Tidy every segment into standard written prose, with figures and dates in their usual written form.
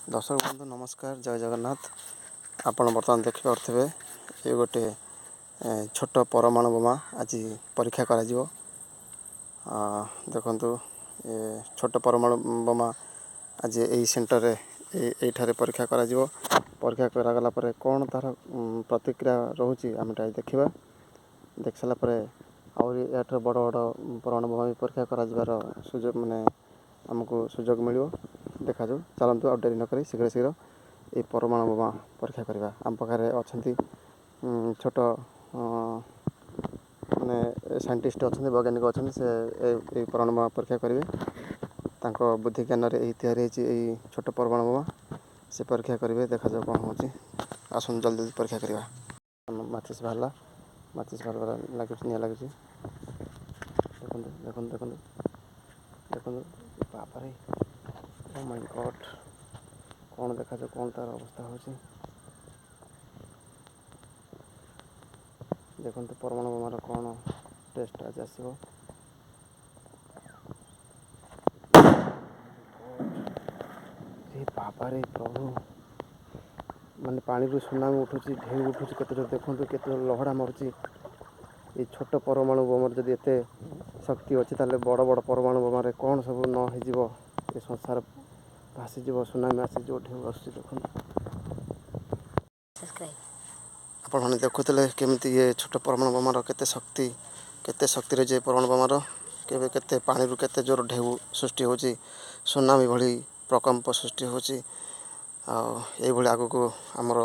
ଦର୍ଶକ ବନ୍ଧୁ, ନମସ୍କାର, ଜୟ ଜଗନ୍ନାଥ। ଆପଣ ବର୍ତ୍ତମାନ ଦେଖିପାରୁଥିବେ, ଏ ଗୋଟେ ଛୋଟ ପରମାଣୁ ବୋମା ଆଜି ପରୀକ୍ଷା କରାଯିବ। ଦେଖନ୍ତୁ, ଏ ଛୋଟ ପରମାଣୁ ବୋମା ଆଜି ଏଇ ସେଣ୍ଟରରେ, ଏଇଠାରେ ପରୀକ୍ଷା କରାଯିବ। ପରୀକ୍ଷା କରାଗଲା ପରେ କ'ଣ ତା'ର ପ୍ରତିକ୍ରିୟା ରହୁଛି, ଆମେ ଟିକେ ଦେଖିବା। ଦେଖି ସାରିଲା ପରେ ଆହୁରି ଏହାଠାରୁ ବଡ଼ ବଡ଼ ପରମାଣୁ ବୋମା ବି ପରୀକ୍ଷା କରାଯିବାର ସୁଯୋଗ, ମାନେ ଆମକୁ ସୁଯୋଗ ମିଳିବ। ଦେଖାଯାଉ। ଚାଲନ୍ତୁ, ଆଉ ଡେରି ନକରି ଶୀଘ୍ର ଶୀଘ୍ର ଏଇ ପରମାଣୁ ବୋମା ପରୀକ୍ଷା କରିବା। ଆମ ପାଖରେ ଅଛନ୍ତି ଛୋଟ ମାନେ ସାଇଣ୍ଟିଷ୍ଟ ଅଛନ୍ତି, ବୈଜ୍ଞାନିକ ଅଛନ୍ତି। ସେ ଏଇ ପରମାଣୁ ବୋମା ପରୀକ୍ଷା କରିବେ। ତାଙ୍କ ବୁଦ୍ଧି ଜ୍ଞାନରେ ଏଇ ତିଆରି ହେଇଛି ଏଇ ଛୋଟ ପରମାଣୁ ବୋମା। ସେ ପରୀକ୍ଷା କରିବେ। ଦେଖାଯାଉ କ'ଣ ହେଉଛି। ଆସନ୍ତୁ, ଜଲ୍ଦି ଜଲ୍ଦି ପରୀକ୍ଷା କରିବା। ମାଚିସ୍ ବାହାରିଲା। ମାଚିସ୍ ବାହାରିଲା, ଲାଗୁଛି, ନିଆଁ ଲାଗୁଛି। ଦେଖନ୍ତୁ, ଦେଖନ୍ତୁ, ଦେଖନ୍ତୁ, ଦେଖନ୍ତୁ। ବାବାରେ, ଓ ମାଇ ଗଡ୍! କ'ଣ ଦେଖାଯାଉ କ'ଣ ତା'ର ଅବସ୍ଥା ହେଉଛି। ଦେଖନ୍ତୁ, ପରମାଣୁ ବୋମାର କ'ଣ ଟେଷ୍ଟ ଆଜି ଆସିବ। ଏ ବାବାରେ ପ୍ରଭୁ! ମାନେ ପାଣିରୁ ସୁନାମି ଉଠୁଛି, ଢେଉ ଉଠୁଛି କେତେ ଜୋର। ଦେଖନ୍ତୁ, କେତେ ଜୋର ଲହଡ଼ା ମାରୁଛି। ଏଇ ଛୋଟ ପରମାଣୁ ବୋମାର ଯଦି ଏତେ ଶକ୍ତି ଅଛି, ତାହେଲେ ବଡ଼ ବଡ଼ ପରମାଣୁ ବୋମାରେ କ'ଣ ସବୁ ନ ହେଇଯିବ? ଏ ସଂସାର ଭାସିଯିବ, ସୁନାମି ଆସିଯିବ। ଢେଉ ଆସୁଛି, ଦେଖନ୍ତୁ। Subscribe. ଆପଣମାନେ ଦେଖୁଥିଲେ କେମିତି ଇଏ ଛୋଟ ପରମାଣୁ ବୋମାର କେତେ ଶକ୍ତି, କେତେ ଶକ୍ତି ରହିଛି ଏ ପରମାଣୁ ବୋମାର। କେବେ କେତେ ପାଣିରୁ କେତେ ଜୋର ଢେଉ ସୃଷ୍ଟି ହେଉଛି, ସୁନାମି ଭଳି ପ୍ରକମ୍ପ ସୃଷ୍ଟି ହେଉଛି। ଆଉ ଏଇଭଳି ଆଗକୁ ଆମର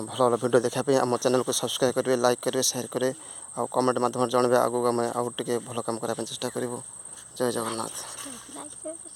ଭଲ ଭଲ ଭିଡ଼ିଓ ଦେଖିବା ପାଇଁ ଆମ ଚ୍ୟାନେଲକୁ ସବସ୍କ୍ରାଇବ୍ କରିବେ, ଲାଇକ୍ କରିବେ, ସେୟାର କରିବେ ଆଉ କମେଣ୍ଟ ମାଧ୍ୟମରେ ଜଣାଇବେ। ଆଗକୁ ଆମେ ଆଉ ଟିକେ ଭଲ କାମ କରିବା ପାଇଁ ଚେଷ୍ଟା କରିବୁ। ଜୟ Jagannath. Subscribe, like, share, subscribe.